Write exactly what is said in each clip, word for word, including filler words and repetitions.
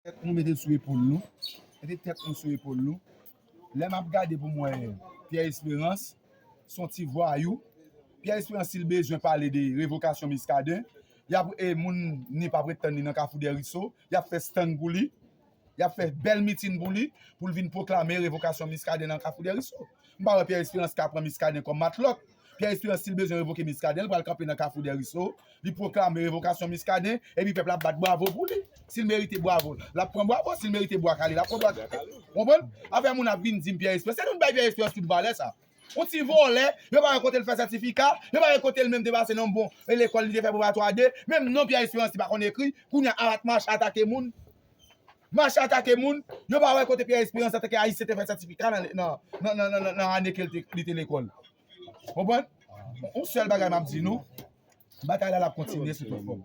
Tèt nou mete l sou epòl nou. Mete tèt nou sou epòl nou. Lè m ap gade pou m wè Pierre Espérance, se yon ti vwayou. Pierre Espérance, si l bezwen pale de revokasyon Muscadin, y ap, e, moun Nip ap ret tann li nan Kafou Dèriso, y ap fè stand pou li, y ap fè bèl mitin pou li, pou l vin pwoklame revokasyon Muscadin nan Kafou Dèriso. M pa wè Pierre Espérance ka pran Muscadin kòm matlòt. Pierre Espérance, si l bezwen revoke Muscadin, l pral kanpe nan Kafou Dèriso, li pwoklame revokasyon Muscadin, epi pèp la ap bat bwavo pou li. Si l merite bwavo, l ap pran bwavo. Si l merite bwa kale, l ap pran bwa kale. Ou konprann? Afè moun ap vin di m Pierre Espérance. Se nou bay Pierre Espérance tout valè sa. Yon ti vòlè, yo pa wè kote l fè sètifika, yo pa wè kote l menm te pase nan yon bon, e, lekòl li te fè preparatwa de, menm non Pierre Espérance li pa konn ekri, kounye a ap mache atake moun. Mache atake moun, yo pa wè kote Pierre Espérance antanke Ayisyen te fè sètifika nan, nan, nan, nan, nan, nan ane ke l te, li te lekòl. Konprann? Yon sèl bagay m ap di nou, batay la, l ap kontinye sou tout fòm.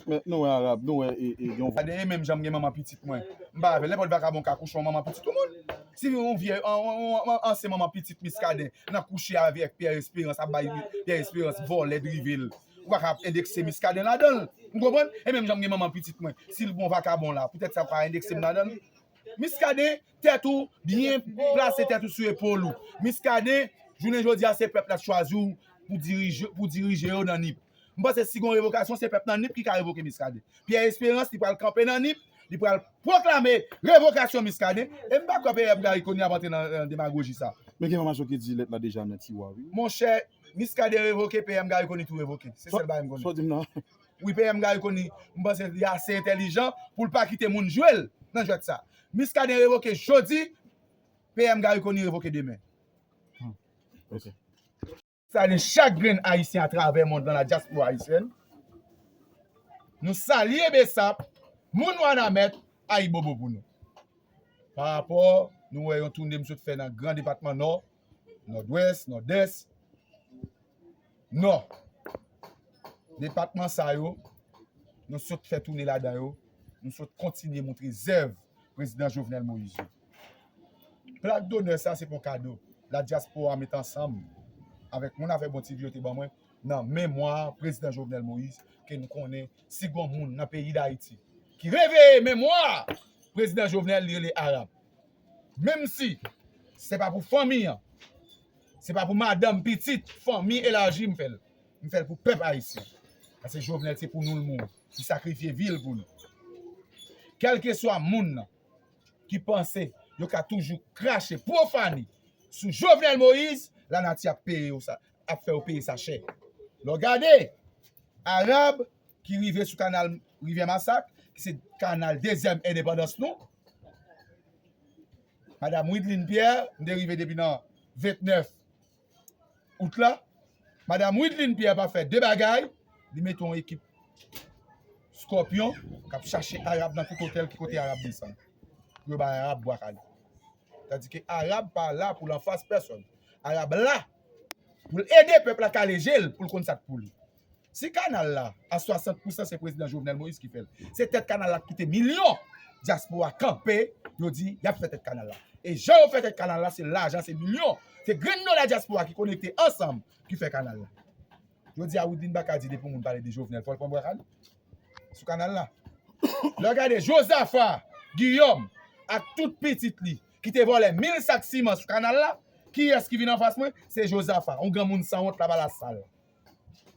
Men nou wè Arab, nou wè e, e, yon Gade, e menm jan m gen manman pitit mwen. M pa avè l, nenpòt vakabon ka kouche yon manman pitit yon moun. Si yon vye, an, an, an, an, ansyen manman pitit Muscadin nan kouche avèk Pierre Espérance, ap bay Pierre Espérance vòlè drive l, ou pa ka ap endekse Muscadin ladan l. Ou konprann? E menm jan m gen manman pitit mwen, si l bon vakabon la, poutèt sa ou ka endekse m ladan l? Muscadin, tèt ou byen plase, tèt ou sou epòl ou. Muscadin, jounen jodi a, se pèp la t chwazi w pou dirije, pou dirije yo nan Nip. M panse si gon revokasyon, se pèp nan Nip ki ka revoke Muscadin. Pierre Espérance, li pral kanpe nan Nip, li pral pwoklame revokasyon Muscadin. E m pa kwè P M Garry Conille ap antre nan, nan demagoji sa. Men gen enfòmasyon ki di lèt la deja nan tiwa, wi. Monchè, Muscadin revoke, P M Garry Conille tou revoke. Se sèl bagay m konnen. Sa w di m nan? Wi, P M Garry Conille, m panse li ase entèlijan pou l pa kite moun jwe l nan jwèt sa. Muscadin revoke jodi, P M Garry Conille revoke demen. Ok. Salye chak grenn Ayisyen atravè mond lan, la dyaspora ayisyèn. Nou salye Bsap, moun Wanament, ayibobo pou nou. Pa rapò, nou wè yon toune m sot fè nan gran depatman Nò, Nòdwès, Nòdès, Nò. Depatman sa yo, nou sot fè toune ladan yo, nou sot kontinye montre zèv Prezidan Jovenel Moïse yo. Plak donè sa se pa yon kado. La dyaspora met ansanm avèk moun afè bon T V yo te ban mwen nan memwa Prezidan Jovenel Moïse, ke nou konnen si gon moun nan peyi Dayiti ki reveye memwa Prezidan Jovenel, li rele Arab. Menm si se pa pou fanmi an, se pa pou madanm, pitit, fanmi elaji m fè l. M fè l pou pèp ayisyen. Paske Jovenel se pou nou l mouri. Li sakrifye vi l pou nou. Kèlkeswa moun nan ki panse yo ka toujou krache, pwofane sou Jovenel Moïse, lanati ap peye yo sa, ap fè yo peye sa chè. Lè w gade, Arab ki rive sou kanal Rivyè Masak, ki se kanal dezyèm endepandans nou, Madam Wideline Pierre, m te rive depi nan vennèf out la, Madam Wideline Pierre pa fè de bagay, li mete yon ekip skòpyon k ap chache Arab nan tout otèl ki kote Arab desann. Pou yo bay Arab bwa kale. Tandike Arab pa la pou l anfas pèsòn. Arab la pou l ede pèp la kale je l, pou l konn sa k pou li. Si kanal la, a swasant pousan se Prezidan Jovenel Moïse ki fè l. Se tèt kanal la k koute milyon. Dyaspora kanpe, yo di y ap fè tèt kanal la. E jan yo fè tèt kanal la, se lajan, se milyon. Se grenn dola dyaspora ki konekte ansanm ki fè kanal la. Jodi a, Wideline pa ka di depi yon moun pale de Jovenel, fò l pran bwa kale sou kanal la. Lè w gade Jozafa Guillaume ak tout pitit li ki te vòlè mil sak siman sou kanal la, kiyès ki vin anfas mwen? Se Jozafa, yon granmoun sanwont lapalas sal.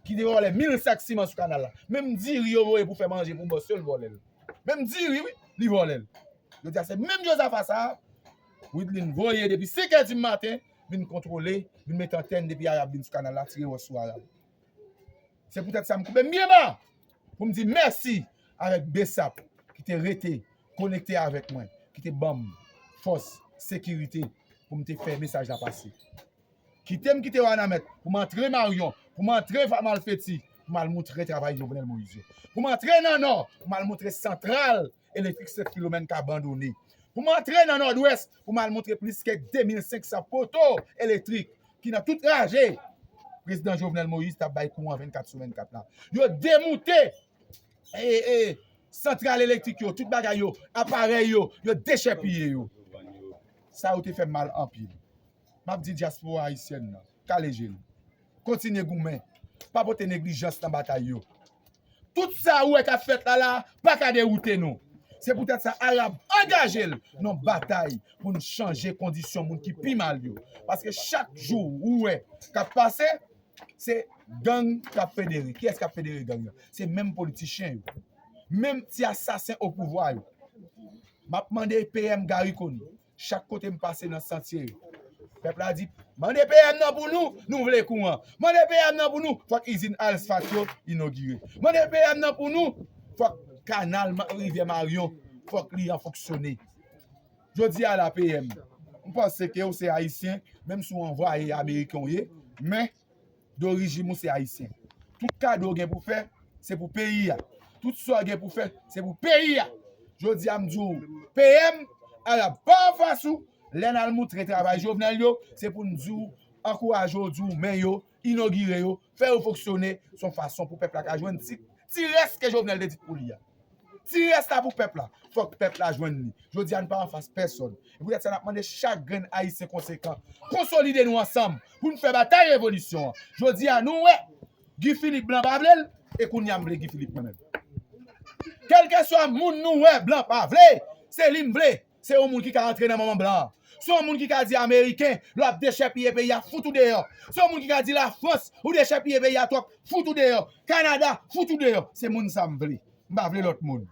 Ki te vòlè mil sak siman sou kanal la. Menm diri yo voye pou fè manje pou bòs yo, l vòlè l. Menm diri, wi, li vòlè l. Jodi a, se menm Jozafa sa a, Wideline voye depi senk è di maten, vin kontwole, vin mete antèn depi Arab vin sou kanal la, tire wòch sou Arab. Se poutèt sa m koube m byen ba pou m di mèsi avèk Bsap ki te rete konekte avèk mwen, ki te ban m fòs, sekirite pou m te fè mesaj la pase. Kite m kite Wanament pou m antre Maryon, pou m antre Malfeti, pou m al montre travay Jovenel Moïse yo. Pou m antre nan Nò, pou m al montre santral elektrik Sent Filomèn k abandone. Pou m antre nan Nòdwès, pou m al montre plis ke de mil senk san poto elektrik ki nan tout raje Prezidan Jovenel Moïse t ap bay kouran vennkat sou vennkat la. Yo demoute e, e, santral elektrik yo, tout bagay yo, aparèy yo, yo dechèpiye yo. Sa yo te fè m mal anpil. M ap di dyaspora ayisyèn nan, kale je nou. Kontinye goumen. Pa pote neglijans nan batay yo. Tout sa ou wè k ap fèt la la, pa ka dewoute nou. Se poutèt sa Arab angaje l nan batay pou n chanje kondisyon moun ki pi mal yo. Paske chak jou ou wè k ap pase, se gang k ap federe. Kiyès k ap federe gang yo? Se menm politichen yo. Menm ti asasen o pouvwa yo. M ap mande P M Garry Conille, chak kote m pase nan santye yo, pèp la di, mande P M nan pou nou, nou vle kouran. Mande P M nan pou nou, fòk izin Alsfat yo inogire. Mande P M nan pou nou, fòk kanal Ma- Rivyè Maryon, fòk li an fonksyone. Jodi a la, P M, m panse ke ou se Ayisyen, menm si w anvwaye ameriken w ye, men dorijin ou se Ayisyen. Tout kado w gen pou fè, se pou peyi a. Tout sa w gen pou fè, se pou peyi a. Jodi a, m di w, P M, Arab pa anfas ou, lè n al moutre travay Jovenel yo, se pou n di w, ankouraje w, di w, men yo, inogire yo, fè yo fonksyone, se yon fason pou pèp la ka jwenn ti, ti rès ke Jovenel te di pou li a. Ti rès la pou pèp la. Fòk pèp la jwenn li. Jodi a, nou pa anfas pèsòn. E poutèt sa, n ap mande chak grenn Ayisyen konsekan, konsolide nou ansanm pou n fè batay revolisyon an. Jodi a, nou wè, Guy Philippe blan pa vle l, e kounye a m vle Guy Philippe mwen menm. Kèlkeswa moun nou wè blan pa vle, se li m vle. Se yon moun ki ka antre nan manman blan an. Se yon moun ki ka di Ameriken, lè w ap dechèpiye peyi a, fout ou deyò. Se yon moun ki ka di Lafrans, ou dechèpiye peyi a twòp, fout ou deyò. Kanada, fout ou deyò. Se moun sa m vle. M pa vle lòt moun.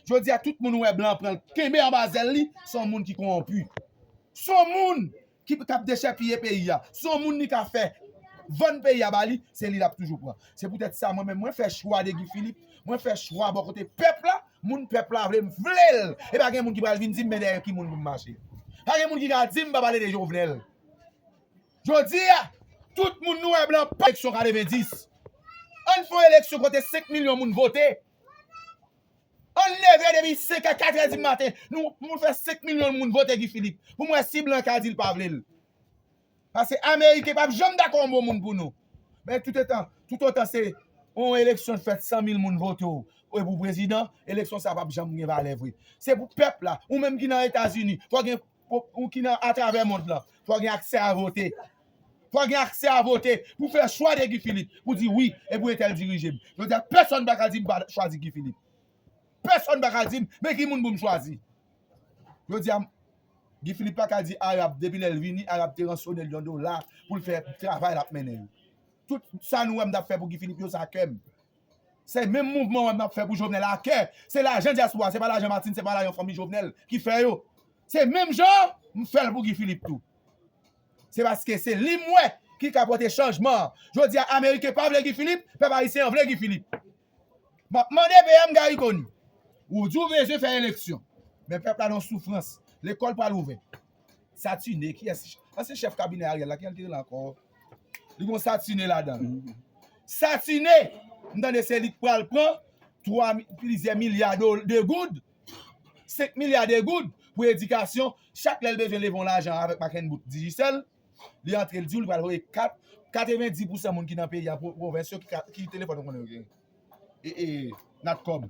Jodi a, tout moun ou wè blan pran l, kenbe anba zèl li, se yon moun ki kowonpi. Se yon moun ki k ap dechèpiye peyi a. Se yon moun li ka fè vann peyi a ba li, se li l ap toujou pran. Se poutèt sa, mwen menm, mwen fè chwa de Guy Philippe, mwen fè chwa bò kote pèp la, moun pèp la vle, m vle l. E pa gen moun ki pral vin di m men dèyè ki moun pou m mache. Pa gen moun ki ka di m pa pale de Jovenel. Jodi a, tout moun nou wè blan pa eleksyon katrevenndis. Ann fè yon eleksyon kote senk milyon moun vote. Ann leve depi senk è, katrè di maten, nou, nou fè senk milyon moun vote Guy Philippe. Pou m wè si blan ka di l pa vle l. Paske Ameriken p ap janm dakò yon bon moun pou nou. Men toutotan, toutotan se yon eleksyon fèt san mil moun vote w, e pou prezidan, eleksyon sa p ap janm gen valè vre. Se pou pèp la, ou menm ki nan Etazini, fò gen, ou ki nan atravè mond lan, fò gen aksè a vote. Fò gen aksè a vote pou fè chwa de Guy Philippe, pou di wi, e pou entèl dirije m. Jodi a, pèsonn pa ka di m pa chwazi Guy Philippe. Pèsonn pa ka di m, men ki moun pou m chwazi. Jodi a, Guy Philippe pa ka di Arab, depi lè l vini, Arab te ransone l yon dola pou l fè travay l ap mennen yo. Tout sa nou wè m t ap fè pou Guy Philippe yo, sa kè m. Se menm mouvman wè m ap fè pou Jovenel a kè. Se lajan dyaspora, se pa lajan Martine, se pa lajan fanmi Jovenel ki fè yo. Se menm jan m fè l pou Guy Philippe tou. Se paske se li m wè ki ka pote chanjman an. Jodi a, Ameriken pa vle Guy Philippe, pèp ayisyen an vle Guy Philippe. M ap mande P M Garry Conille, ou di w bezwen fè eleksyon, men pèp la nan soufrans. Lekòl pral ouvè. Satine, kiyès? Ansyen chèf kabinè Ariel la, kijan l te rele ankò? Li gon Satine ladan l. Satine, m tande se li k pral pran twa mi- plizyè milya do- de goud, senk milya de goud pou edikasyon. Chak lè l bezwen leve yon lajan avèk Mackenboot Digicel, li antre, l di w li pral voye kat, katrevenndis pousan moun ki nan peyi a, pwo- pwovens yo, ki ka- ki telefòn yo konnen yo genyen. E, e, Natcom.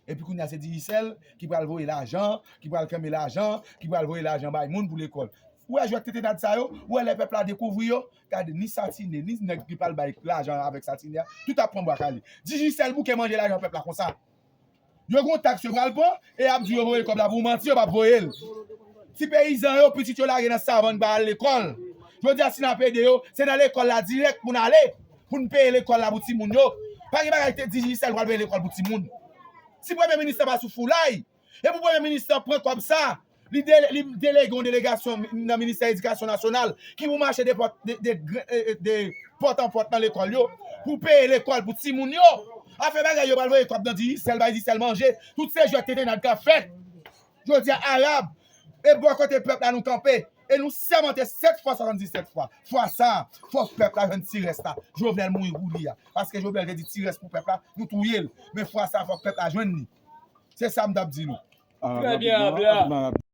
Epi kounye a se Digicel ki pral voye lajan, ki pral kenbe lajan, ki pral voye lajan bay moun pou lekòl. Ou wè jwèt tetenad sa yo, ou wè lè pèp la dekouvri yo, gade ni Satine, ni nèg ki pral bay lajan avèk Satine a, tout ap pran bwa kale. Digicel bouke manje lajan pèp la konsa. Yo gon taks yo pral pran, e y ap di yo voye kòb la pou manti, yo p ap voye l. Ti peyizan yo, pitit yo lage nan savann pa al lekòl. Jodi a, si n ap ede yo, se nan lekòl la dirèk pou n ale, pou n peye lekòl la pou timoun yo. Pa gen bagay te Digicel pral peye lekòl pou timoun. Si premye minis la pa sou foulay, e pou premye minis la pran kòb sa, li de- li delege yon delegasyon nan ministè edikasyon nasyonal ki pou mache de pòt, de, de, de, de pòt an pòt nan lekòl yo, pou peye lekòl pou timoun yo. Afè bagay yo pral voye kòb nan Digicel, bay Digicel manje, tout se jwèt tetenad k ap fèt. Jodi a, Arab, e bò kote pèp la nou kanpe, e nou sèmante sèt fwa, swasanndisèt fwa. Fwa sa, fòk pèp la jwenn ti rès la. Jovenel mouri pou li a. Paske Jovenel te di ti rès pou pèp la, nou touye l. Men fwa sa, fòk pèp la jwenn li. Se sa m t ap di nou. Trè byen, Abla.